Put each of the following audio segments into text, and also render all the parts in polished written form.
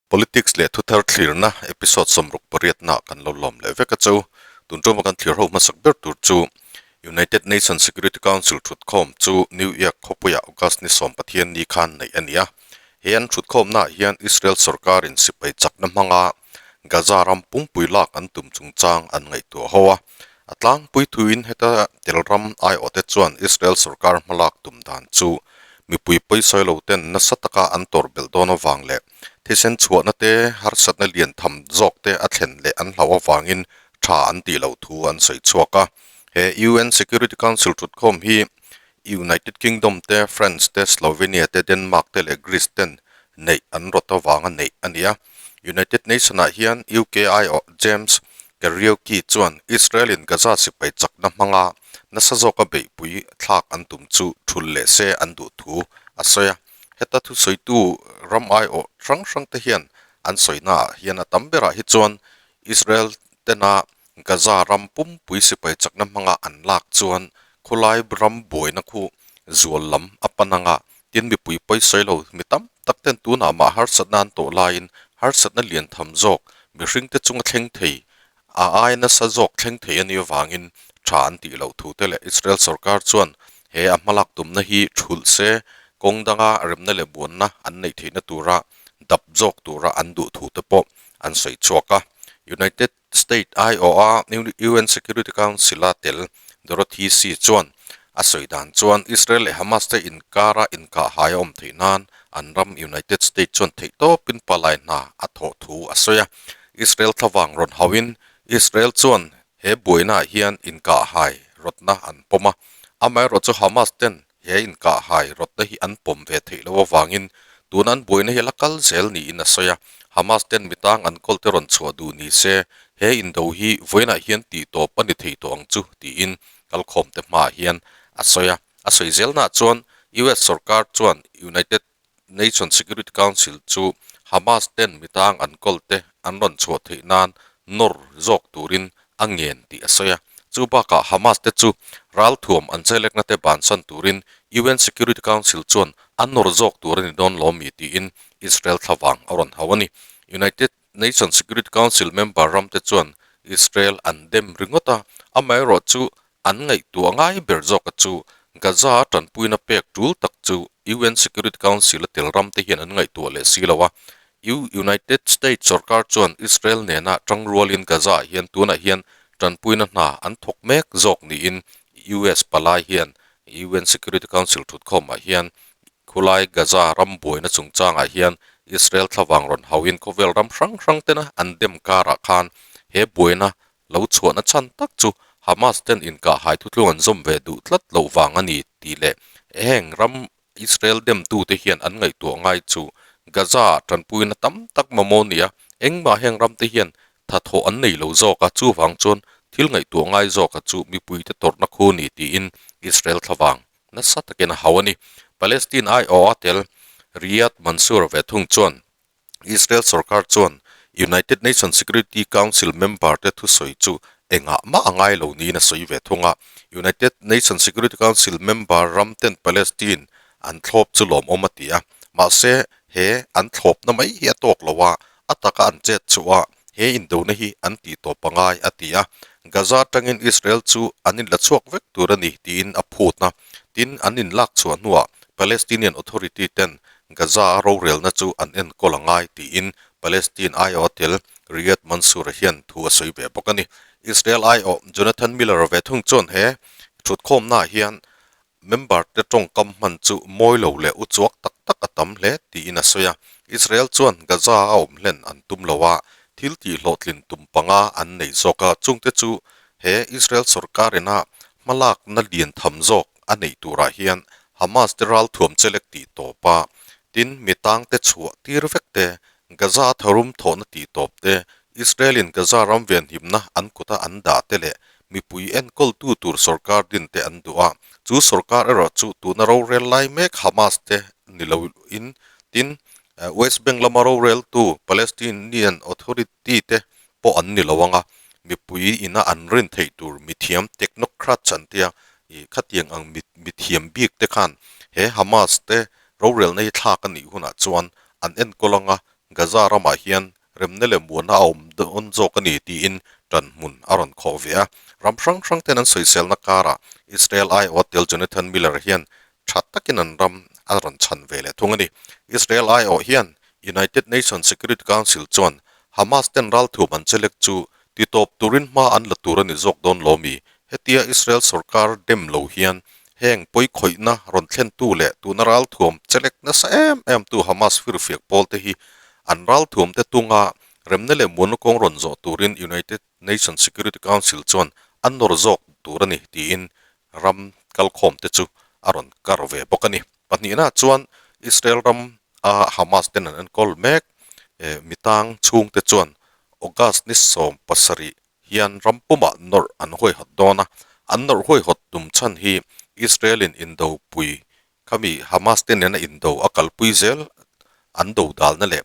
Politics leh thuthar thlirna episode 68 nah kan lo lawm leh vek a chu. Tun tuma kan thlir ho hmasak ber tur chu United Nations Security Council thutkhawm chu New York khawpuiah August ni sawm Pathian ni khan neih a ni a. He an thutkhawmnaah hian Israel sorkarin sipai chakna hmanga Gaza ram pumpui lak an tum chungchang an ngaihtuah ho a. A tlangpui thuin heta tel ram aiawhte chuan Israel sorkar hmalak tum dan chu mipui pawisawi lo ten nasa taka an tawrh belh dawn avang leh thisen chhuahna te, harsatna lian tham zawk te a thlen leh an hlauh avangin tha an tih loh thu an sawi chhuak a. He UN Security Council thutkhawm hi United Kingdom te, France te, Slovenia te, Denmark te leh Greece ten neih an rawt avanga neih a ni a. United Nation-ah hian UK aiawh James Kariuki chuan Israel-in Gaza sipai chakna hmanga nasa zawka beihpui thlak an tum chu thul leh se an duh thu a sawi a. Heta thusawitu ram aiawh hrang hrangte hian an sawinaah hian a tam berah hi chuan Israel tena Gaza ram pumpui sipai chakna hmanga an lak chuan khawlai ram buaina khu zual lam a pan anga tin mipui pawisawi lo mi tam tak ten tunah mah harsatna an tawh laiin harsatna lian tham zawk mihringte chunga thleng thei a ai nasa zawk thleng thei a nih avangin tha an tih loh thu te leh Israel sorkar chuan he a hmalak tumna hi thulh se kawng danga remna leh buanna an neih theihna tura dap zawk tura an duh thu te pawh an sawi chhuak a. United State aiawha UN Security Council-a tel Dorothy Shea chuan a sawi dan chuan Israel leh Hamas te inkara inkahhai a awm theih nan an ram United States chuan theihtawpin palai hna a thawh thu a sawi a. Israel thlavang rawn hauhin Israel chuan he buainaah hian inkahhai rawtna an pawm a, amaherawhchu Hamas ten he inkahhai rawtna hi an pawm ve theih loh avangin tuna an buaina hi a la kal zel niin a sawi a. Hamas ten mitang an kawl te rawn chhuah duh ni se he indo hi vawiinah hian tih tawp a ni thei tawh ang chu tiin kalkhawm te hmaah hian a sawi a. A sawi zelnaah chuan US sorkar chuan United Nations Security Council chu Hamas ten mitang an kawl te an rawn chhuah theih nan nawr zawk turin a ngen tih a sawi a. Chu bakah Hamas te chu ralthuam an chelekna te bansan turin UN Security Council chuan a nawr zawk tur a ni dawn lo mi tiin Israel thlavang a rawn hau a ni. United Nations Security Council member ram te chuan Israel an dem ringawt a, amaherawhchu An ngaihtuah ngai ber zawka chu Gaza-a tanpuina pek tul tak chu UN Security Council-a tel ramte hian an ngaihtuah leh si lo a. U United States sorkar chuan Israel nena tangrualin Gaza-ah hian tunah hian tanpuina hna an thawk mek zawk niin US palai hian UN Security Council thutkhawmah hian khulai Gaza ram buaina chungchangah hian Israel thlavang rawn hauhin khawvel ram hrang hrang tena an dem karah khan he buaina Lo chhuahna chhan tak chu Hamas ten inkahhai thutlung an zawm ve duh tlat loh vang a ni tih leh heng ram Israel demtute hian an ngaihtuah ngai chu Gaza-ah tanpuina tam tak mamawh nia engmah heng ramte hian thathawh an nei lo zawk a, chuvang chuan thil ngaihtuah ngai zawka chu mipuite tawrhna khu ni tiin Israel thlavang nasa takin a hau a ni. Palestine aiawha tel Riyad Mansour ve thung chuan Israel sorkar chuan United Nations Security Council member te thusawi chu engah mah a ngai lo niin a sawi ve thung a. United Nations Security Council member ram ten Palestine an thlawp chu lawmawm a ti a. Mahse, he an thlawpna mai hi a tawk lo a, a taka an chet chhuah a, he indona hi an tih tawp a ngai a ti a. Gaza atangin Israel chu an inla chhuak vek tur a ni tiin a phut a. Tin, an inlak chhuah hnuah Palestinian Authority ten Gaza-a rorelna chu an enkawl a ngai tiin Palestine aiawha tel Riyad Mansour-a hian thu a sawi ve bawk a ni. Israel aiawh Jonathan Miller-a ve thung chuan he thutkhawmnaah hian member-te tawngkam hman chu mawi lo leh uchuak tak tak a tam hle tiin a sawi a. Israel chuan Gaza-a awm hlen an tum lo a, thil tihhlawhtlin tum panga an nei zawk a, chungte chu he Israel sorkarina hmalakna lian tham zawk a neih turah hian Hamas te ralthuam chelek tih tawp a, tin mi tangte chhuah tir vek te, Gaza tharum thawhna tih tawp te, Israel in Gaza ram venhimna an kuta an dah te leh mipui enkawltu tur sorkar din te an duh a, chu sorkar erawh chu tuna rorel lai mek Hamas te ni lo in, tin West Bank lama roreltu Palestinian Authority te pawh an ni lo ang a, mipui ina an rin theih tur mithiam technocrats an tia ih khatiang ang mithiam bik te khan he Hamas te rorelna hi thlak a nih hunah chuan an enkawl ang a, Gaza ramah hian remna leh muanna a awm dawn zawk a ni tiin ṭanhmun a rawn khawh ve a. Ram hrang hrang ten an sawiselna karah Israel aiawh tel Jonathan Miller hian tha takin an ram a rawn chhan ve leh thung a ni. Israel aiawh hian United Nations Security Council chuan Hamas ten ralthuam an chelek chu titawp turin hma an la tur a ni zawk dawn lo mi? Hetia Israel sorkar dem lo hian heng pawikhawihna rawn thlentu leh tuna ralthuam chelek nasa em em tu Hamas firfiak pawl te hi an ralthuam te tunga remna leh muanna kawng rawn zawh turin United Nations Security Council chuan an nawr zawk tur a ni tiin ram kalkhawm te chu a rawn kar ve bawk a ni. Pahnihna chuan Israel ram a Hamas ten an enkawl mek mitang chhungte chuan August ni 17 hian ram pumah nawrh an huaihawt dawn a, an nawrh huaihawt tum chhan hi Israel in indopui khami Hamas te nena indo a kalpui zel an do dalna leh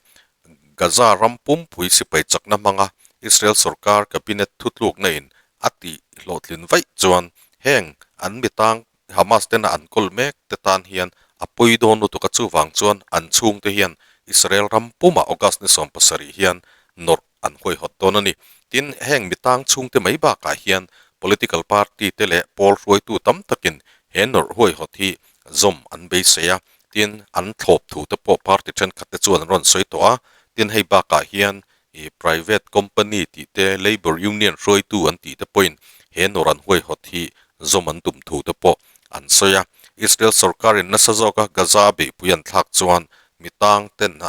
Gaza ram pumpui sipai chakna hmanga Israel sorkar cabinet thutlukna in a tih hlawhtlin vaih chuan heng an mitang Hamas tena an kawl mek te tan hian a pawi dawn lutuk a, chuvang chuan an chhungte hian Israel ram pumah August ni 17 hian nawrh an huaihawt dawn a ni. Tin, heng mitang chhungte mai bakah hian political party te leh pawl hruaitu tam takin he nawrh huaihawt hi zawm an beisei a, tin, an thlawp thu te pawh party thenkhat te chuan an rawn sawi tawh a. Tin, hei bakah hian ih private company tih te, labour union hruaitu an tih te pawhin he nawrh an huaihawt hi zawm an tum thu te pawh an sawi a. Israel sorkarin nasa zawka Gaza a beihpui an thlak chuan mitang ten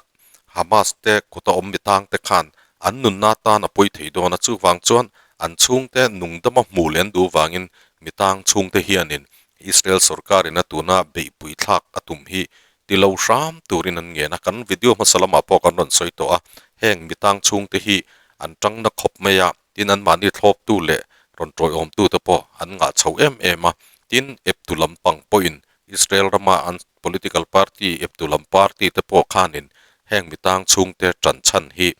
Hamas te kuta awm mitang te khan an nunna atan a pawi thei dawn a, chuvang chuan an chhungte nungdama hmu leh an duh vangin mitang chhungte hianin Israel sorkarin a tuna beihpui thlak a tum hi ti lo hram turin an ngen a, kan video hmasa lamah pawh kan rawn sawi tawh a, heng mitang chhungte hi an tangna khawp mai a, tin anmahni thlawptu leh rawn tawiawmtu te pawh an ngah chho em em a, tin eptu lampang pawhin Israel rama an political party eptu lam party te pawh khanin heng mitang chhungte tan chhan hi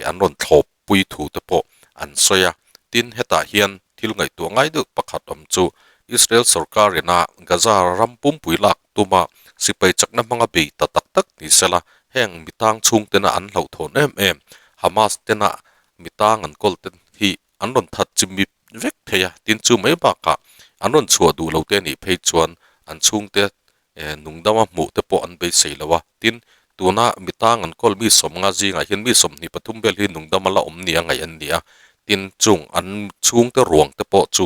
an rawn thlawp pui thu te pawh an sawi a. Tin, hetah hian thil ngaihtuah ngai deuh pakhat awm chu Israel sorkar ina Gaza ram pumpui lak tuma sipai chakna hmanga bei ta tak tak ni sela, heng mitang chhungtena an hlauhthawn em em Hamas tena mitang an kawl te hi an rawn that chimip vek thei a, tin chu mai bakah an rawn chhuah duh lo te anih phei chuan an chhungte nungdama hmuh te pawh an beisei lo a, tin tuna mitang an kawl mi 50 zingah hian mi 23 vel hi nungdama la awm nia ngaih an ni a, tin chung an chhungte ruang te pawh chu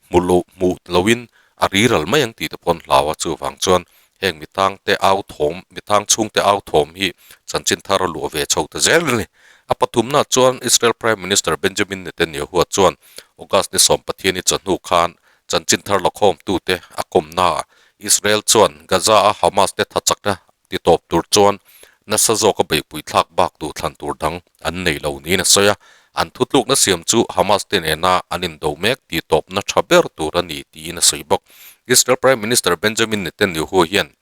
hmu lo hmuh loin a riral mai ang tih te pawh an hlau a, chuvang chuan heng mitang te au thawm mitang chhungte au thawm hi chanchin thar a luah ve chho ta zel a ni. A pathumna chuan Israel Prime Minister Benjamin Netanyahu chuan August ni 10 ni chawhnu khan chanchin thar lakhawmtute a kawmnaah Israel chuan Gaza-a Hamas te thachakna titawp tur chuan nasa zawka beihpui thlak bak duh thlan tur dang an nei lo niin a sawi a, an thutlukna siam chu Hamas te nena an indo mek titawpna tha ber tur a ni tiin a sawi bawk. Israel Prime Minister Benjamin Netanyahu hian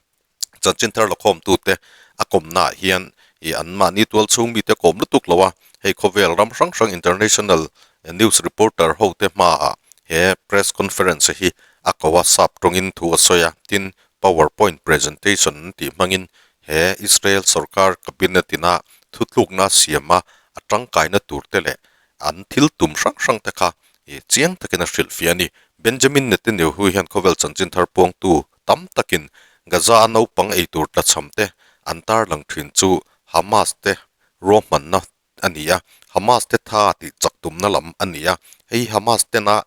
chanchin thar lakhawmtute a kawmnaah hian ih an mahni tual chhung mite kawm lutuk lo a, hei khawvel ram hrang hrang international news reporter ho te hmaah he press conference hi a ko a, sap tawngin thu a sawi a, tin power point presentation an tih hmangin he Israel sorkar cabinet ina thutlukna siam a a tangkaina tur te leh an thil tum hrang hrang te kha ih chiang takin a hrilhfiah a ni. Benjamin Netanyahu hian khawvel chanchin thar puangtu Tam takin Gaza-a naupang eitur tlachham te an tarlang thin chu Hamas te ruahmanna a ni a, Hamas te tha tih chak tumna lam a ni a. Hei Hamas tena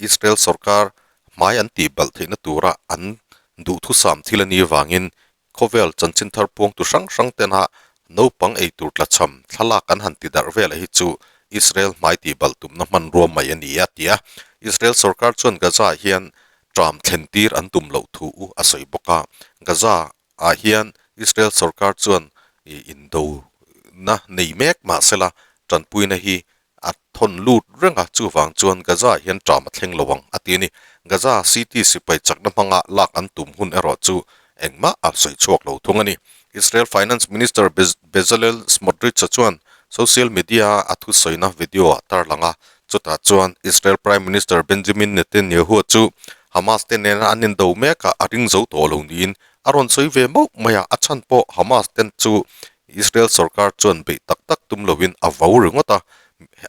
Israel sorkar hmai an tih balh theihna tura an duhthusam thil a nih avangin khawvel chanchin thar puangtu hrang hrang tena naupang eitur tlachham thlalak an han ti darh velah hi chu Israel hmai tih balh tumna hmanrua mai a ni a ti a. Israel sorkar chuan Gaza-ah hian Tram thlen tir an tum loh thu a sawi bawk a. Gaza ah hian Israel sorkar chuan indo na nei mek mahsela tanpuina hi a thawn lut reng a, chuvang chuan Gaza ah hian tram a thleng lo ang a ti a ni. Gaza city sipai chakna hmanga lak an tum hun erawh chu engmah a sawi chhuak lo thung a ni. Israel Finance Minister Bezalel Smotrich-a chuan social media-a a thusawina video a tarlang a, chutah chuan Israel Prime Minister Benjamin Netanyahu chu Hamas te nena an indo mek a, a ring zo tawh lo niin a rawn sawi ve mauh mai a, a chhan pawh Hamas ten chu Israel sorkar chuan beih tak tak tum lovin a vo ringawt a,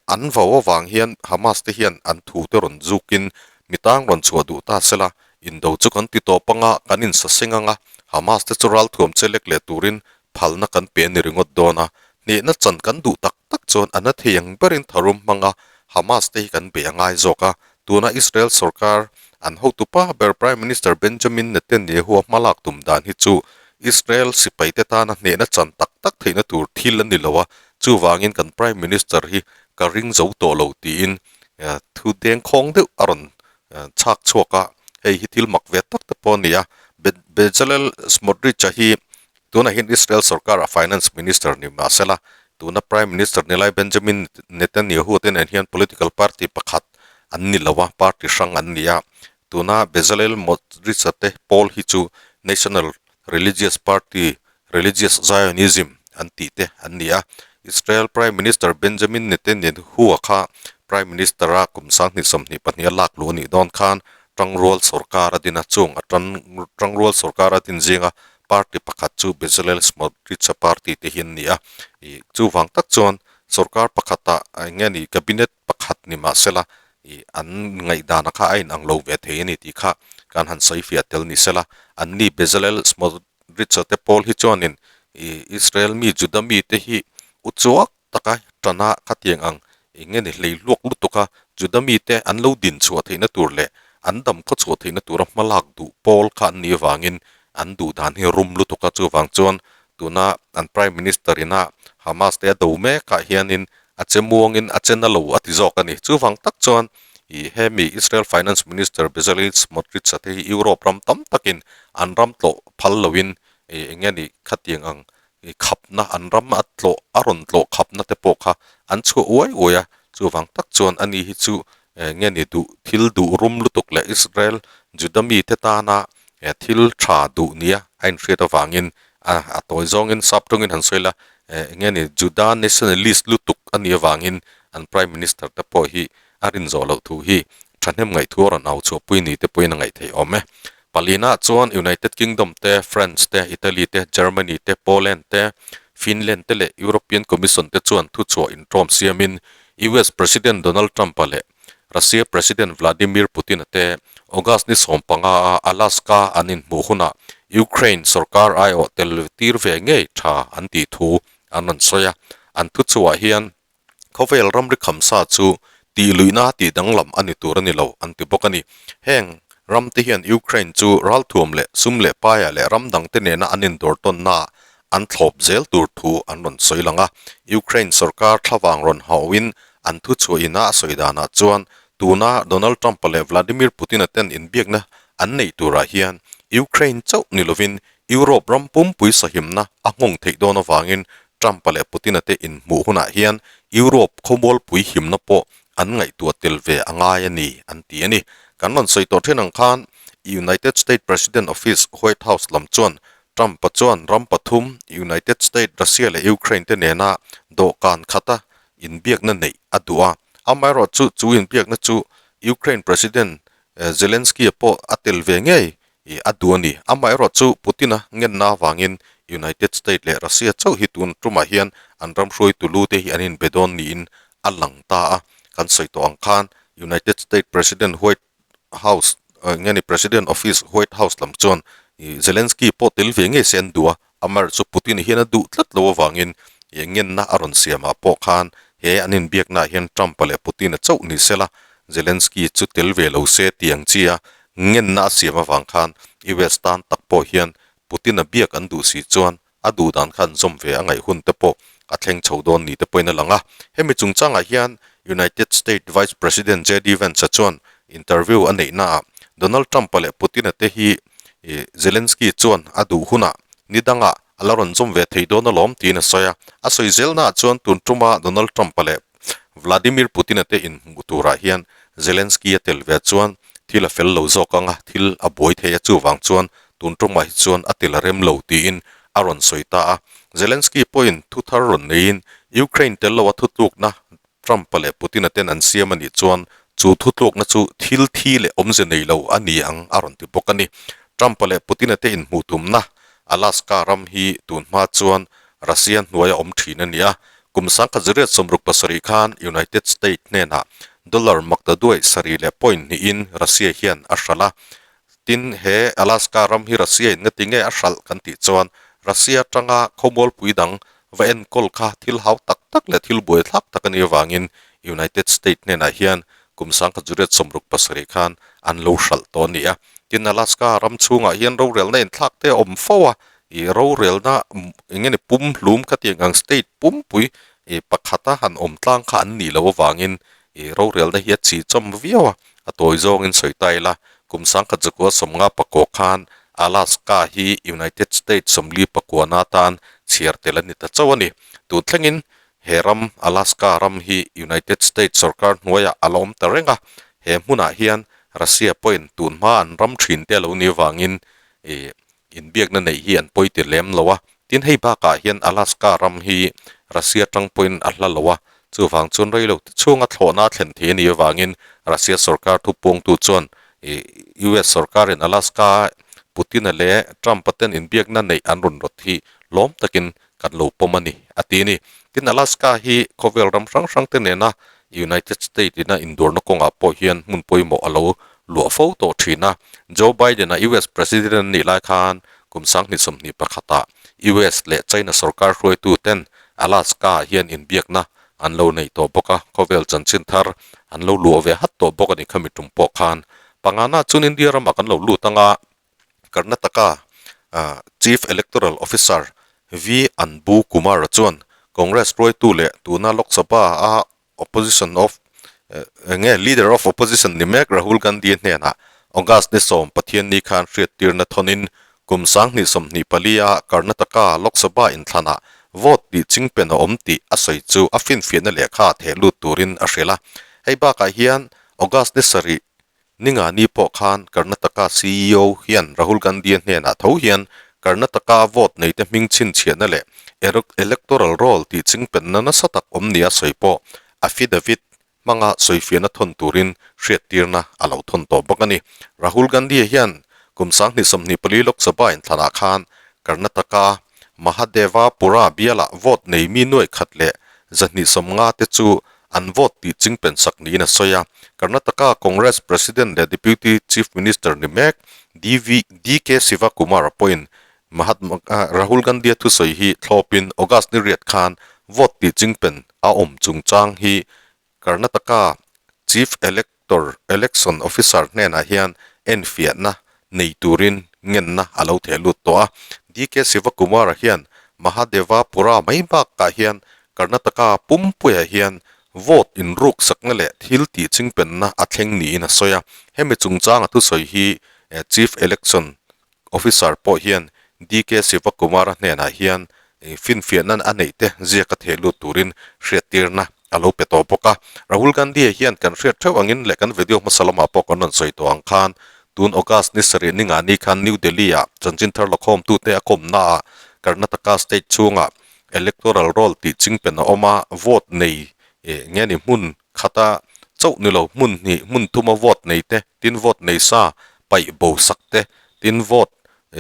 an vo avang hian Hamas te hian an thu te rawn zukin mi tang rawn chhuah duh ta sela, indo chu kan ti tawp anga kan insaseng anga Hamas te chu ralthuam che lek leh turin phalna kan pe a ni ringawt dawn a, hnehna chan kan duh tak tak chuan a na thei ang berin tharum hmanga Hamas te hi kan bei a ngai zawk a, tuna Israel sorkar an hotupa ber Prime Minister Benjamin Netanyahu a hmalak tum dan hi chu Israel sipai te tana hnehna chan tak tak theihna tur thil a ni lo a, chuvangin kan Prime Minister hi ka ring zo tawh lo tiin thu dengkhawng deuh a rawn chhak chhuak a, hei hi thil mak ve tak te pawh a ni a, Bezalel Smotrich-a hi Tunah hian Israel sorkara Finance Minister ni mahsela, tuna Prime Minister ni lai Benjamin Netanyahu te nen hian political party pakhat an ni lo a, party hrang an ni a. Tuna Bezalel Smotrich-a te pawl hi chu National Religious Party, Religious Zionism an tih te an ni a. Israel Prime Minister Benjamin Netanyahu-a kha Prime Minister-a kum 2022 a lak luh a nih dawn khan Tangrual sorkar a din a, chung a Tangrual sorkar a din zinga Party pakhat chu Bezalel Smotrich-a party te hi an ni a, ih chuvang tak chuan sorkar pakhatah eng nge ni cabinet pakhat ni mahsela ih an ngaihdan kha a inang lo ve thei a ni tih kha kan han sawi fiah tel ni sela, anni Bezalel Smotrich-a te pawl hi chuanin ih Israel mi Juda mite hi uchuak taka tana khatiang ang eng nge ni hlei hluak lutuk a, Juda mite an lo din chhuah theihna tur leh an dam khaw chhuah theihna tura hmalak duh pawl kha an nih avangin an duh dan hi rum lutuk a, chuvang chuan tuna an Prime Minister ina Hamas te a do mekah hianin a che muangin a che na lo a ti zawk a ni. Chuvang tak chuan ih hemi Israel Finance Minister Bezalel Smotrich-a te hi Europe ram tam takin an ram tlawh phal loin ih eng nge ni khatiang ang I khapna an ram a tlawh a rawn tlawh khapna te pawh kha an chhuah uai uai a, chuvang tak chuan ani hi chu nge ni duh thil duh rum lutuk leh Israel Juda mite tana thil tha duh nia a inhriat avangin a a tawi zawngin sap tawngin han sawi la nge ni Juda nationalist lutuk a nih avangin an Prime Minister te pawh hi a rin zawh loh thu hi thahnem ngaih thu a rawn au chhuahpui ni te pawhin a ngaih theih awm e. Palina chuan United Kingdom te, France te, Italy te, Germany te, Poland te, Finland te leh European Commission te chuan thuchhuah intawm siamin US President Donald Trump-a leh Russia President Vladimir Putin-a te August ni 15 a Alaska an inhmuh hunah Ukraine sorkar aiawh tel tir ve ngei tha an tih thu an rawn sawi a. An thuchhuah hian Khawvel ramri khamsa chu tih luihna tih danglam a ni tur a ni lo an ti bawk a ni. Heng ram te hian Ukraine chu ralthuam leh sum leh paia leh ram dangte nena an indawr tawnnaah an thlawp zel tur thu an rawn sawi lang a. Ukraine sorkar thlavang rawn hauhin an thuchhuah ina a sawi danah chuan tuna Donald Trump-a leh Vladimir Putin-a ten inbiakna an neih turah hian Ukraine chauh ni lovin Europe ram pumpui sahimna a nghawng theih dawn avangin Trump-a leh Putin-a te inhmuh hunah hian Europe khawmualpui himna pawh an ngaihtuah tel ve a ngai a ni, an ti a ni. Kan rawn sawi tawh thin ang khan United States President Office, White House lam chuan Trump-a chuan ram pathum, United States, Russia leh Ukraine te nena dawhkan khata inbiakna neih a duh a. Amaherawhchu chu inbiakna chu Ukraine President Zelensky-a pawh a tel ve ngei I a duh a ni. Amaherawh chu Putin-a ngenna avangin United States leh Russia chauh hi tun tumah hian an ram hruaitu lu te hi an inbe dawn niin a lang ta a. Kan sawi tawh ang khan United States President White House nge ni President Office White House lam chuan Zelensky pawh tel ve ngei se an duh a. Amaherawh chu Putin hian a duh tlat lo avangin ngenna a rawn siamah pawh khan he an inbiaknaah hian Trump-a leh Putin-a chauh ni sela Zelensky chu tel ve lo se tih ang chi a. Ngenna a siam avang khan US tan tak pawh hian Putin-a biak an duh si chuan a duh dan kha an zawm ve a ngaih hun te pawh a thleng chho dawn ni te pawhin a lang a. Hemi chungchangah hian United States Vice President JD Vance-a chuan interview a neihnaah Donald Trump-a leh Putin-a te hi Zelensky chuan a duh hunah ni dangah a la rawn zawm ve thei dawn alawm tiin a sawi a. A sawi zelnaah chuan tun tuma Donald Trump-a leh Vladimir Putin-a te inhmuh turah hian Zelensky a tel ve chuan thil a fel lo zawk ang a, thil a buai thei a, chuvang chuan tun tawngah hi chuan a tel a rem lo tiin a rawn sawi ta a. Zelensky pawhin thu thar rawn neiin Ukraine tel loa thutlukna Trump-a leh Putin-a ten an siam a nih chuan chu thutlukna chu thil thi leh awmze nei lo a ni ang a rawn ti bawk a ni. Trump-a leh Putin-a te inhmuh tumna Alaska ram hi tun hma chuan Russia hnuaia awm thin a ni a. Kum 1967 khan United State hnenah dollar maktaduai sarih leh point hnihin Russia hian a hralh a. Tin, he Alaska ram hi Russia in ngati nge a hralh kan tih chuan Russia atanga khawmualpui dang va enkawl kha thil hau tak tak leh thil buaithlak tak a nih avangin United State hnenah hian kum 1967 khan an lo hralh tawh a ni a. Tin, Alaska ram chhungah hian rorelna inthlak te a awm fo a, ih rorelna eng nge ni pumhlum khatiang ang state pumpui ih pakhata han awm tlang kha an nih loh avangin ih rorelna hi a chi chawm viau a. A tawi zawngin sawi ta ila, kum 1959 khan Alaska hi United States 44na atan chhiar tel a ni ta chauh a ni. Tun thlengin he ram, Alaska ram hi United States sorkar hnuaiah a la awm ta reng a, he hmunah hian Russia pawhin tun hma an ram thin te a lo nih avangin ih inbiakna neih hi an pawi ti lem lo a. Tin, hei bakah hian Alaska ram hi Russia tang pawhin a hla lo a, chuvang chuan rei lo te chhunga thlawhna a thlen thei a nih avangin Russia sorkar thupuangtu chuan US sorkarin Alaska-a Putin-a leh Trump-a ten inbiakna neih an rawn rawt hi lawm takin kan lo pawm a ni, a ti a ni. Tin, Alaska hi khawvel ram hrang hrang te nena United States ina indawrna kawngah pawh hian hmun pawimawh a lo luah fo tawh thin a. Joe Biden-a US President a nih lai khan kum 2021ah US leh China sorkar hruaitu ten Alaska-ah hian inbiakna an lo nei tawh bawk a, khawvel chanchin thar an lo luah ve hat tawh bawk a ni khami tum pawh khan. Pangana chuan India ramah kan lo lut anga Karnataka Chief Electoral Officer V Anbu Kumar-a chuan Congress hruaitu leh tuna Lok Sabha-a Opposition of nge Leader of Opposition ni mek Rahul Gandhi hnenah August ni sawm Pathianni khan hriattirna thawnin kum 2024-a Karnataka Lok Sabha inthlanah vote tih chingpen a awm tih a sawi chu a finfiahna lehkha theh lut turin a hrilh a. Hei bakah hian August ni sarih Ningani pawh khan Karnataka CEO hian Rahul Gandhi-a hnenah tho hian Karnataka vote neite hming chhinchhiahna leh electoral roll tih chingpenna nasa tak awm nia sawi pawh affidavit hmanga sawifiahna thawn turin hriattirna a lo thawn tawh bawk a ni. Rahul Gandhi-a hian kum 2024 Lok Sabha inthlanah khan Karnataka Mahadevapura bialah vote nei mi nuai khat leh 250 te chu an vote tih chingpen sak niin a sawi a. Karnataka Congress President leh Deputy Chief Minister ni mek DV DK Shivakumar pawhin Mahatma Rahul Gandhi-a thusawi hi thlawpin August ni riat khan vote tih chingpen a awm chungchang hi Karnataka Chief Elector Election Officer hnenah hian enfiahna nei turin ngenna a lo theh lut tawh a. DK Shivakumar-a hian Mahadevapura mai bakah hian Karnataka pumpuiah hian vote inruk sakna leh thil tih chingpenna a thleng niin a sawi a. Hemi chungchanga thusawi hi Chief Election Officer pawh hian DK Shivakumar-a hnenah hian finfiahna a neih te ziak a theh lut turin hriattirna a lo pe tawh bawk a. Rahul Gandhi-a hian kan hriat theuh angin leh kan video hmasa lamah pawh kan rawn sawi tawh ang khan tun August ni sarih ni ngah ni khan New Delhi-ah chanchin thar lakhawmtute a kawmnaah Karnataka state chhungah electoral roll tih chingpen a awm a, vote nei nge ni hmun khata chauh ni lo hmun hnih hmun thuma vote nei te tin vote nei sa paih bo sak te tin vote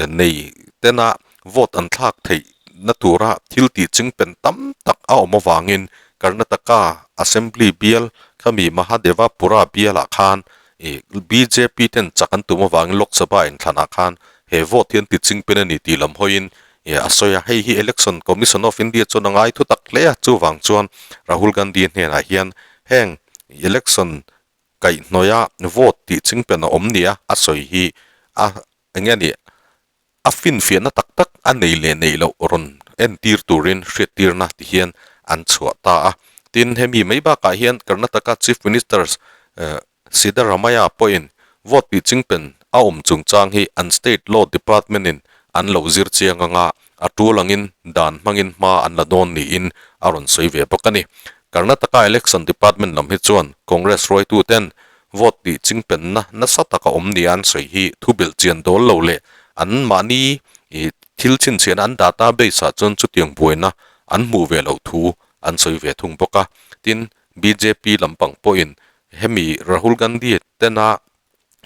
nei tena vote an thlak theih na tura thil tih chingpen tam tak a awm avangin Karnataka Assembly bial khami Mahadevapura bialah khan ih bjp ten chak an tum avangin Lok Sabha inthlanah khan he vote hi an ti chingpen a ni tih lam hawiin ih a sawi a, hei hi Election Commission of India chuan a ngai thu tak hle a, chuvang chuan Rahul Gandhi hnenah hian heng election kaihhnawih a vote tih chingpen a awm nia a sawi hi a eng nge ni a finfiahna tak tak a nei leh neih loh rawn entir turin hriattirna ti hian an chhuah ta a. Tin, hemi mai bakah hian Karnataka Chief Minister Siddaramaiah pawhin vote tih chingpen a awm chungchang hi an State Law Department in an lo zir chiang anga a tul angin dan hmangin hma an la dawn niin a rawn sawi ve bawk a ni. Karnataka Election Department lam hi chuan Congress hruaituten vote tih chingpenna nasa taka awm nia an sawi hi thu belh chian dawl lo leh an mahni thil chhinchhiahna an database ah chuan chutiang buaina an hmuh ve loh thu an sawi ve thung bawk a. Tin, bjp lampang pawhin hemi Rahul Gandhi tena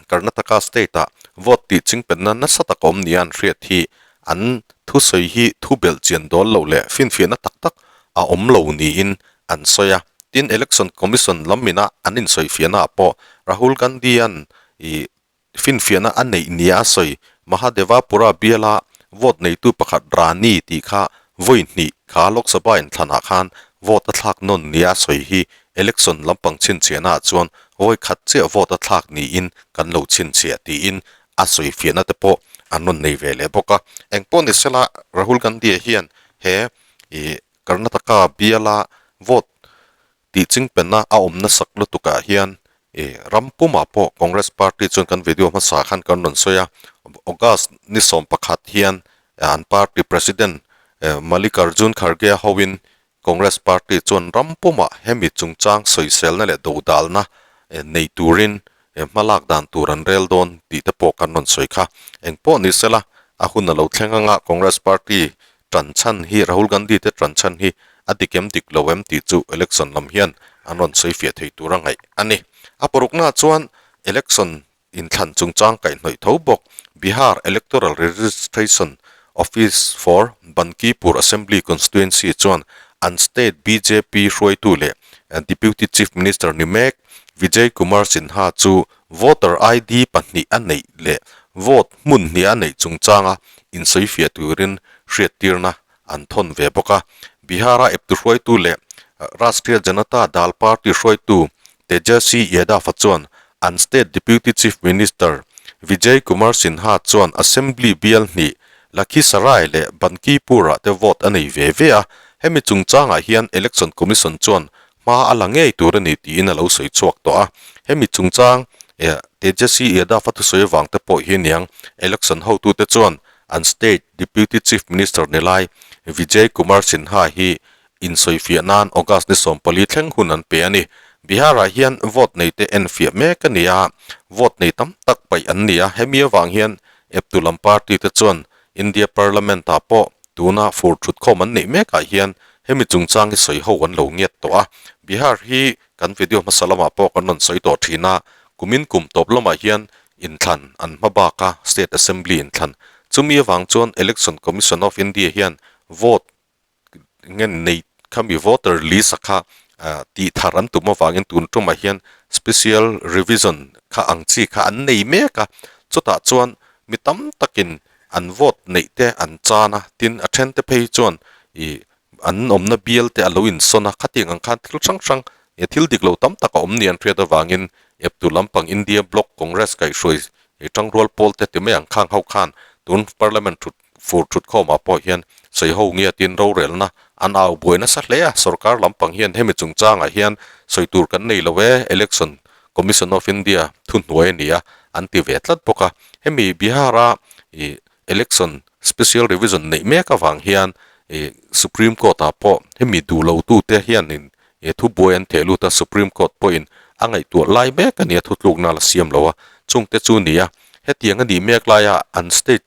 Karnataka state-ah vote tih chingpenna nasa tak awm nia an hriat hi an thusawi hi thu belh chian dawl loh leh finfiahna tak tak a awm lo niin an sawi a. Tin, Election Commission lamina an insawifiahnaah pawh Rahul Gandhi-a'n ih Finfiahna a neih nia a sawi. Mahadevapura biala vote neitu pakhat Rani tih kha vawi hnih kha Lok Sabha inthlanah khan vote a thlak nawn nia a sawi hi election lampang chhinchhiahnaah chuan vawi khat chiah vote a thlak niin kan lo chhinchhiah tiin a sawifiahna te pawh an rawn nei ve leh bawk a. Engpawh ni sela Rahul Gandhi-a hian he ih Karnataka biala vote Tih chingpenna a awm nasak lutukah hian ih ram pumah pawh Congress party chuan kan video hmasa khan kan rawn sawi a, August ni 11 hian an party president Mallikarjun Kharge a hoin Congress party chuan ram pumah hemi chungchang sawiselna leh dodalna nei turin hmalak dan tur an rel dawn tih te pawh kan rawn sawi kha. Engpawh ni sela a hun a lo thleng anga Congress party Tan chhan hi Rahul Gandhi te tan chhan hi a dik em dik lo em tih chu election lam hian an rawn sawi fiah thei tur a ngaih a ni. A paruknaah chuan election inthlan chungchang kaihhnawih tho bawk Bihar Electoral Registration Office for Bankipur Assembly Constituency chuan an state bjp hruaitu leh Deputy Chief Minister ni mek Vijay Kumar Sinha chu Voter ID pahnih a neih leh vote hmun hnih a neih chungchanga insawifiah turin hriattirna an thawn ve bawk a. Bihar-a eptu hruaitu leh Rashtriya Janata Dal party hruaitu Tejaswi Yadav-a chuan an state Deputy Chief Minister Vijay Kumar Sinha chuan Assembly bial hnih Lakhisarai leh Bankipur-ah te vote a nei ve ve a. Hemi chungchangah hian Election Commission chuan Hma a la ngei tur a ni tiin a lo sawi chhuak tawh a. Hemi chungchang Tejaswi Yadav a thusawi avang te pawh hi aniang election hotute chuan an state Deputy Chief Minister ni lai Vijay Kumar Sinha hi insawifiah nan August ni 14 thleng hun an pe a ni. Bihar-ah hian vote neite enfiah mek a ni a, vote nei tam tak paih an ni a. Hemi avang hian eptu lam party te chuan India Parliament-ah pawh tuna fur thutkhawm an neih mekah hian hemi chungchang hi sawi ho an lo ngiat tawh a. Bihar hi kan video hmasa lamah pawh kan rawn sawi tawh thin a, kumin kum tawp lamah hian inthlan an hma bak a, State Assembly inthlan. Chumi avang chuan Election Commission of India hian vote nge nei khami voter list a kha tih thar an tum avangin tun tumah hian special revision kha ang chi kha an nei mek a, chutah chuan mi tam takin an vote neih te an chan a, tin a then te phei chuan ih an awmna bial te a lo insawn a, khatiang ang khan thil hrang hrang ih thil dik lo tam tak a awm ni an hriat avangin eptu lampang India bloc Congress kaihhruai ih tangrual pawl te ti mai ang khang ho khan tun parliament thut Fur thutkhawmah pawh hian sawiho nge tin rorelna an au buai nasa hle a, sorkar lampang hian hemi chungchangah hian sawi tur kan nei lo e, Election Commission of India thuhnuai a ni a, an ti ve tlat bawk a. Hemi Bihar-a ih Election Special Revision neih mek avang hian ih Supreme Court-ah pawh hemi duh lotute hianin ih thubuai an theh lut a, Supreme Court pawhin a ngaihtuah lai mek a ni a, thutlukna la siam lo a, chungte chu ni a. Hetiang a nih mek laia an state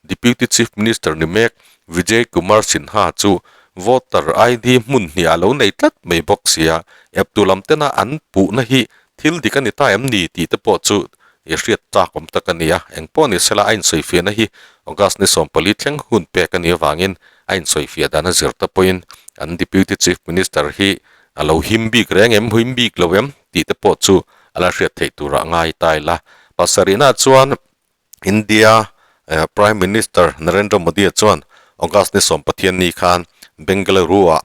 Deputy Chief Minister ni mek Vijay Kumar Sinha chu voter ID hmun hnih a lo nei tlat mai bawk sia, eptu lam tena an puhna hi thil dik a ni ta em ni tih te pawh chu i hriat chak awm tak a ni a. Engpawh ni sela a insawifiahna hi August ni 14 thleng hun pek a nih avangin a insawifiah dan a zir te pawhin an Deputy Chief Minister hi a lo him bik reng em, him bik lo em tih te pawh chu a la hriat theih turah ngai ta ila. Pasarihna chuan India Prime Minister Narendra Modi-a chuan August ni 10 ni khan Bengaluru-ah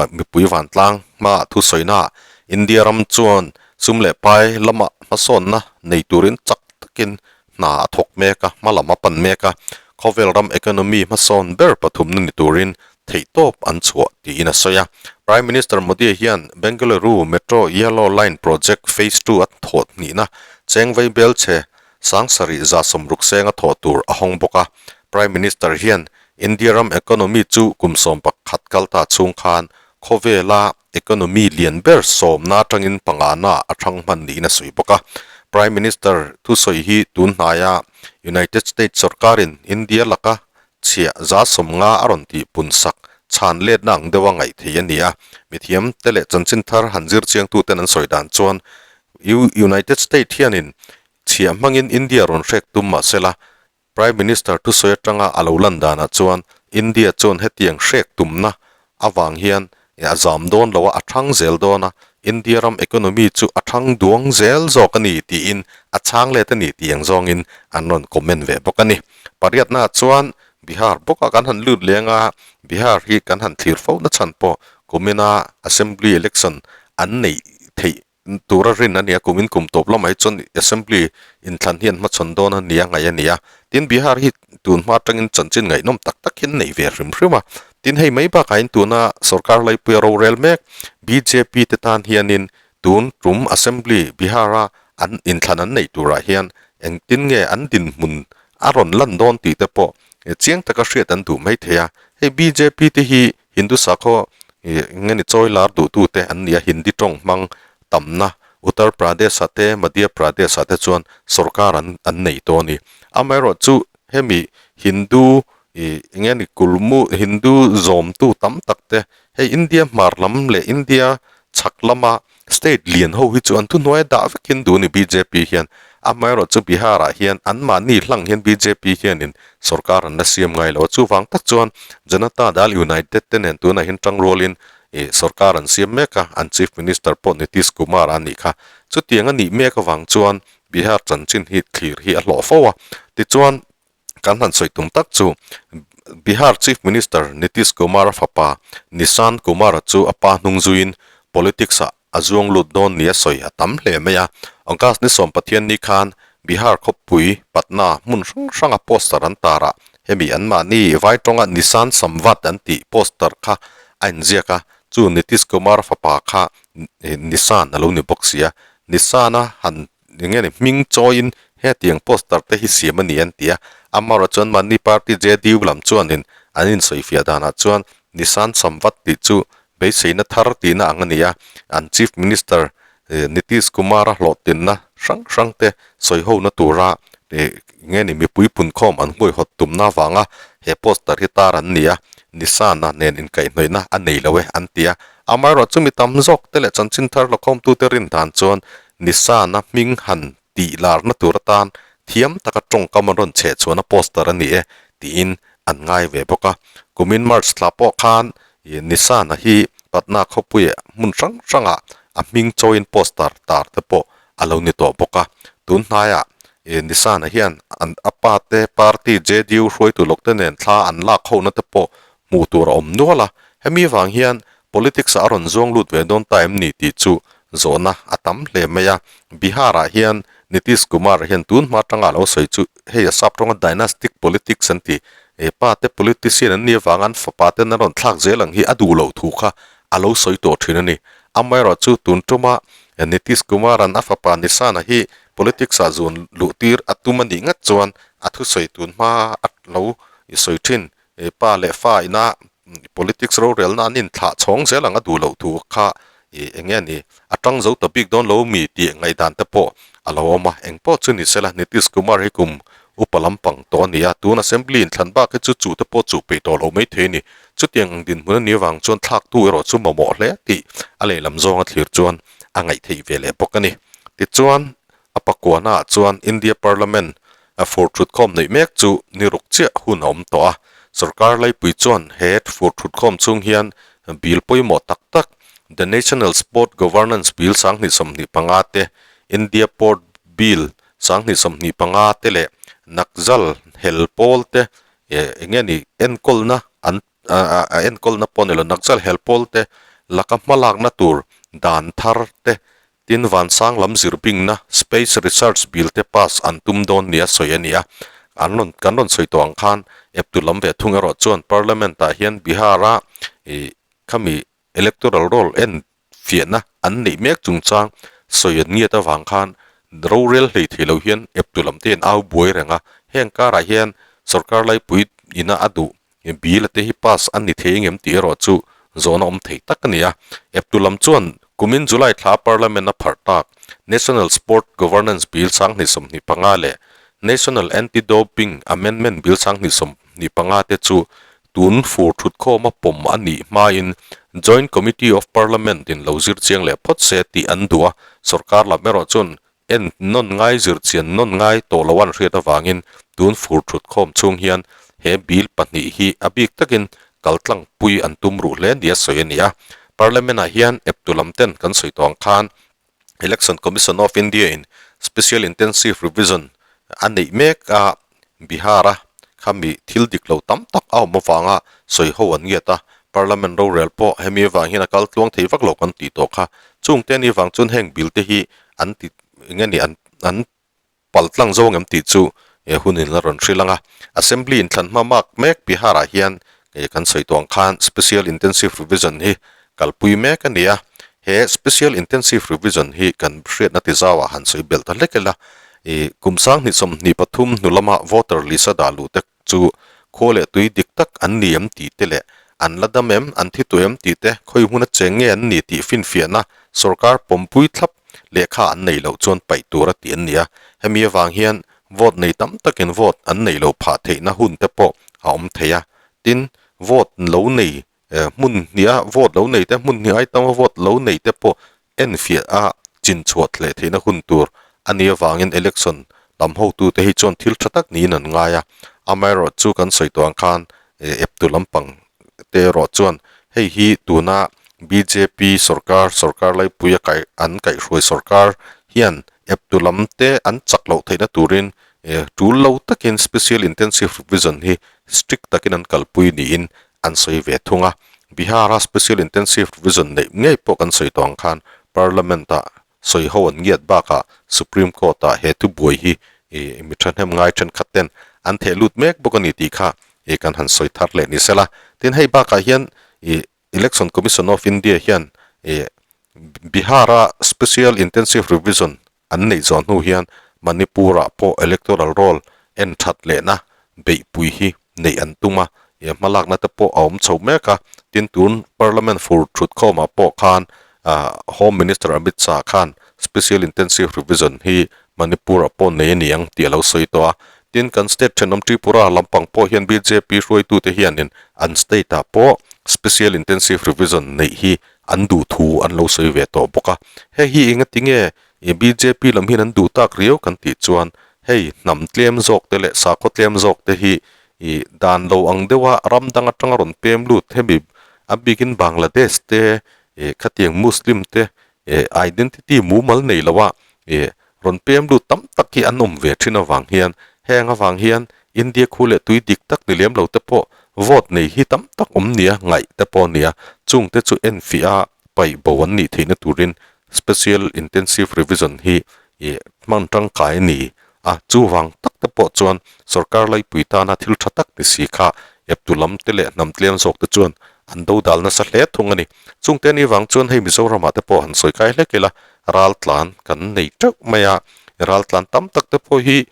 mipui vantlang hmaah thusawina India ram chuan sum leh pai lamah hmasawnna nei turin chak takin hna a thawk mek a, hma lam a pan mek a, khawvel ram economy hmasawn ber pathumna ni turin theihtawp an chhuah tiin a sawi a. Prime Minister Modi hian Bengaluru Metro Yellow Line Project Phase Two a thawh hnihna chengvei belchhe 7100 senga thawh tur a hawng bawk a. Prime Minister hian India ram economy chu kum 11 kal ta chhung khan khawvela economy lian ber sawmna atangin pangana a thang hman niin a sawi bawk a. Prime Minister thusawi hi tun hnaia United States sorkarin India laka chhiah 50% a rawn tih pun sak chhan letna ang deuha ngaih theih a ni a. Mithiam te leh chanchin thar han zir chiangtuten an sawi dan chuan United States hianin Chhiah hmangin India rawn hrek tum mah sela, Prime Minister thusawi atanga a lo lan danah chuan India chuan hetiang hrek tumna avang hian a zam dawn lo a, a thang zel dawn a, India ram economy chu a thang duang zel zawk a ni tiin a chhang let a ni tih ang zawngin an rawn comment ve bawk a ni. Pariatnaah chuan Bihar bawkah kan han lut leng a, Bihar hi kan han thlir fo na chhan pawh kumina Assembly election an neih theih tura rin a ni a, kumin kum tawp lamah hi chuan Assembly inthlan hi an hmachhawn dawn a nia ngaih a ni a. Tin, Bihar hi tun hma atangin chanchin ngaihnawm tak tak hi an nei ve hrim hrim a. Tin, hei mai bakah hian tuna sorkar laipuia rorel mek bjp te tan hianin tun tum Assembly Bihar-a an inthlan an neih turah hian engtin nge an dinhmun a rawn lan dawn tih te pawh chiang taka hriat an duh mai thei a. Hei bjp te hi Hindu sakhaw nge ni chawi lar duhtute an ni a, Hindi tawng hmang tamna Uttar Pradesh-ah te Madhya Pradesh-ah te chuan sorkar an an nei tawh a ni. Amaherawhchu hemi Hindu ih nge ni kulmu Hindu zawmtu tam tak te hei India hmar lam leh India chhak lama State lian ho hi chu an thuhnuai a dah vek Hindu ni bjp hian. Amaherawhchu Bihar-ah hian anmahni hlang hian bjp hianin sorkar an la siam ngai lo a. Chuvang tak chuan Janata Dal United te nen tunah hian tangrualin ih sorkar an siam mek a, an Chief Minister pawh Nitish Kumar a nih kha. Chutiang a nih mek avang chuan Bihar chanchin hi thlir hi a hlawh fo a. Tichuan. Kan han sawi tum tak chu Bihar Chief Minister Nitish Kumar-a fapa Nishant Kumar-a chu a pa hnung zuiin politics-ah a zuang lut dawn nia sawi a tam hle mai a. August ni sawm Pathian ni khan Bihar khawpui Patna hmun hrang hranga poster an tar a, hemi anmahni vai tawnga Nishan Samvad an tih poster kha a inziak a, chu Nitish Kumar-a fapa kha Nishan a lo ni bawk si a. Nishan-a han Enge ni hming chawiin hetiang poster te hi siam a ni an ti a, amaherawh chuan mahni party JDU lam chuanin an insawifiah danah chuan Nishan Samvat tih chu beiseina thar tihna ang a ni a, an Chief Minister Nitish Kumar-a hlawhtlinna hrang hrang te sawihona tura enge ni mipui punkhawm an huaihawt tumna avanga he poster hi tar an ni a, Nishan-a nen inkaihhnawihna a nei lo e an ti a, amaherawh chu mi tam zawk te leh chanchin thar lawkhawmtute rin dan chuan Nisana hming han tih larna tur atan thiam taka tawngkam an rawn chheh chhuahna poster a ni e tiin an ngai ve bawk a. Kumin March thla pawh khan Nisana hi Patna khawpuia hmun hrang hrangah a hming chawiin poster tar te pawh a lo ni tawh bawk a. Tun hnaiah Nisana hian an a pa te party JDU hruaitu lawkte nen thla an lak hona te pawh hmuh tur a awm nual a. Hemi vang hian Politics-ah a rawn zuang lut ve dawn ta em ni tih chu zawhna a tam hle mai a. Bihar-ah hian Nitish Kumar hian tun hma atanga a lo sawi chu hei a sap tawnga dynastic politics an ti. He pa te politician an nih avanga an fapa ten an rawn thlak zel ang hi a duh loh thu kha a lo sawi tawh thin a ni. Amaherawhchu chu tun tuma Nitish Kumar-a'n a fapa Nishan-a hi politics-ah zuan luh tir a tum a nih ngat chuan a thusawi tun hma a lo sawi thin pa leh fa ina Politics rorelna an inthlah chhawng zel ang a duh loh thu kha ih eng nge ni, a tang zo ta bik dawn lo mi tih ngaihdan te pawh a lo awm a, eng pawh chu ni sela Nitish Kumar hi kum upa lampang tawh a ni a, tun Assembly inthlan bak hi chu chuh te pawh chuh peih tawh lo mai thei a ni. Chutiang ang dinhmun a nih avang chuan thlaktu erawh chu mamawh hle tih a lehlam zawnga thlir chuan a ngaih theih ve leh bawk a ni. Tichuan, a pakuanaah chuan India Parliament a fur thutkhawm neih mek chu ni ruk chiah hun a awm tawh a. Sorkar laipui chuan he fur thutkhawm chhung hian bill pawimawh tak tak The National Sport Governance Bill 2025 te, India Port Bill 2025 te leh Naxal hel pawl te eng nge ni enkawlna an a enkawlna pawh ni lo Naxal hel pawl te laka hmalakna tur dan thar te Tin, vansang lam zir bingna, Space Research Bill te pass an tum dawn nia sawi a ni a. An rawn, kan rawn sawi tawh ang khan eptu lam ve thung erawh chuan Parliament-ah hian Bihar-a ih khami Electoral Roll en fiahna an neih mek chungchang sawi an ngiat avang khan rorel hlei thei lo hian eptu lam te an au buai reng a. Heng karah hian sorkar laipui ina a duh Bill a te hi pass a ni thei engem tih erawh chu zawhna awm thei tak a ni a. Eptu lam chuan kumin July thla Parliament a pharh tak National Sport Governance Bill 2025 leh National Anti-Doping Amendment Bill 2025 te chu tun fur thutkhawma pawm a nih hmain Joint Committee of Parliament in lo zir chiang leh phawt se tih an duh a, sorkar lam erawh chuan En nawn ngai zir chian nawn ngai tawh lo an hriat avangin tun fur thut khawm chhung hian he bill pahnih hi a bik takin kaltlangpui an tum ruh hle nia sawi a ni a. Parliament-ah hian eptu lam ten kan sawi tawh ang khan Election Commission of India in Special Intensive Revision a neih mek a, Bihar-a khami thil dik lo tam tak a awm avanga sawi ho an ngiat a, Parliament rorel pawh hemi avang hian a kal tluang thei vak lo kan tih tawh kha. Chungte ni vang chuan heng bill te hi an ti eng nge ni an an Pal tlang zawng em tih chu he hunin la rawn hrilh ang a. Assembly inthlan hma mak mek Bihar-ah hian kan sawi tawh ang khan Special Intensive Revision hi kalpui mek a ni a. He Special Intensive Revision hi kan hriatna ti zauah han sawi belh ta hlek ila. Kum 2023 hnu lama voter list a dah luh te chu khua leh tui dik tak an ni em tih te leh an la dam em, an thi tawh em tih te, khawi hmuna cheng nge an ni tih finfiahna sorkar pawmpui thlap lehkha an neih loh chuan paih tur a ti an ni a. Hemi avang hian vote nei tam takin vote an neih loh phah theihna hun te pawh a awm thei a. Tin, vote lo nei Hmun hniha vote lo nei te, hmun hnih aitama vote lo nei te pawh enfiah a chinchhuah thleh theihna hun tur a nih avangin election lam hotute hi chuan thil tha tak niin an ngai a. Amaherawh chu kan sawi tawh ang khan eptu lampang te erawh chuan hei hi tuna bjp sorkar, sorkar laipui a kaih an kaihhruai sorkar hian eptu lam te an chak loh theihna turin tul lo takin special intensive revision hi strict takin an kalpui niin an sawi ve thung a. Bihar-a Special Intensive Revision neih ngei pawh kan sawi tawh ang khan Parliament-ah sawi ho an ngiat bakah Supreme Court-ah he thubuai hi mi thahnem ngai thenkhat ten an theh lut mek bawk a ni tih kha kan han sawi thar leh ni sela. Tin, hei bakah hian Election Commission of India hian Bihar-a Special Intensive Revision An neih zawh hnu hian Manipur-ah pawh electoral roll en that lehna beihpui hi neih an tum a, he hmalakna te pawh a awm chho mek a. Tin, tun Parliament fur thutkhawmah pawh khan Home Minister Amit Shah khan Special Intensive Revision hi Manipur-ah pawh nei a ni ang tih a lo sawi tawh a. Tin, kan state thenawm Tripura lampang pawh hian bjp hruaitute hianin an state-ah pawh Special Intensive Revision neih hi an duh thu an lo sawi ve tawh bawk a. Hei hi engati nge bjp lam hian an duh tak riau kan tih chuan hei hnam tlem zawk te leh sakhaw tlem zawk te hi ih dan lo ang deuha ram dang atanga rawn pem lut hemi a bikin Bangladesh te ih khatiang Muslim te ih identity mumal nei loa ih rawn pem lut tam tak hi an awm ve thin avang hian heng avang hian India khu leh tui dik tak ni lem lo te pawh vote nei hi tam tak awm nia ngaih te pawh a ni a, chung te chu enfiah a paih bo an nih theihna turin Special Intensive Revision hi ih hman tangkai a ni a, chuvang tak te pawh chuan sorkar laipui tana thil tha tak ni si kha eptu lam te leh hnam tlem zawk te chuan an do dal nasa hle thung a ni. Chungte ni vang chuan hei Mizoramah te pawh han sawi kai hlek ila raltlan kan nei teuh mai a, raltlan tam tak te pawh hi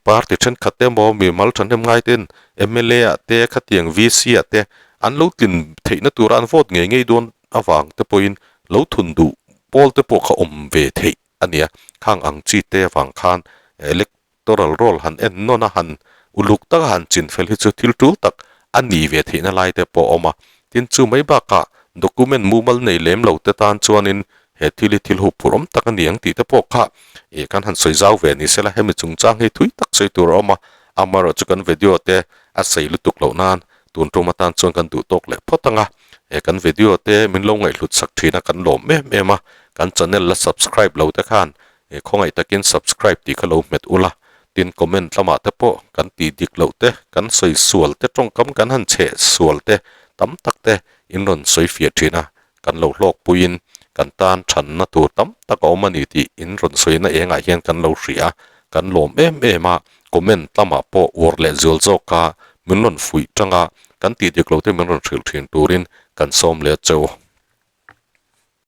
party thenkhat te emaw mimal thahnem ngai ten mla ah te khatiang VC ah te an lo tlin theihna tura an vote ngei ngei dawn avang te pawhin lo thun duh pawl te pawh kha awm ve theih a nia. Khang ang chi te avang khan electoral roll han en nawn a, han uluk taka han chin fel hi chu thil tul tak a ni ve theihna lai te pawh a awm a. Tin, chu mai bakah document mumal nei lem lo te tan chuanin he thil hi thil hup phur awm tak a ni ang tih te pawh kha ih kan han sawi zau ve ni sela hemi chungchang hi thui tak sawi tur a awm a, amaherawh chu kan video te a sei lutuk loh nan tun tum atan chuan kan duh tawk leh phawt ang a, he kan video te min lo ngaihhlut sak thin a kan lawm em em a, kan channel la subscribe lo te khan ih khawngaih takin subscribe tih kha lo hmet ula, tin comment lamah te pawh kan tih dik loh te kan sawi sual te tawngkam kan han chheh sual te tam tak te in rawn sawi fiah thin a, Kan lo hlawk puiin kan tan thanna tur tam tak a awm a ni tih in rawn sawina engah hian kan lo hria a, kan lawm em em a, comment lamah pawh uar leh zual zawk a, min rawn fuih tang a, kan tih dik lo te min rawn hrilh thin turin kan sawm leh cheu.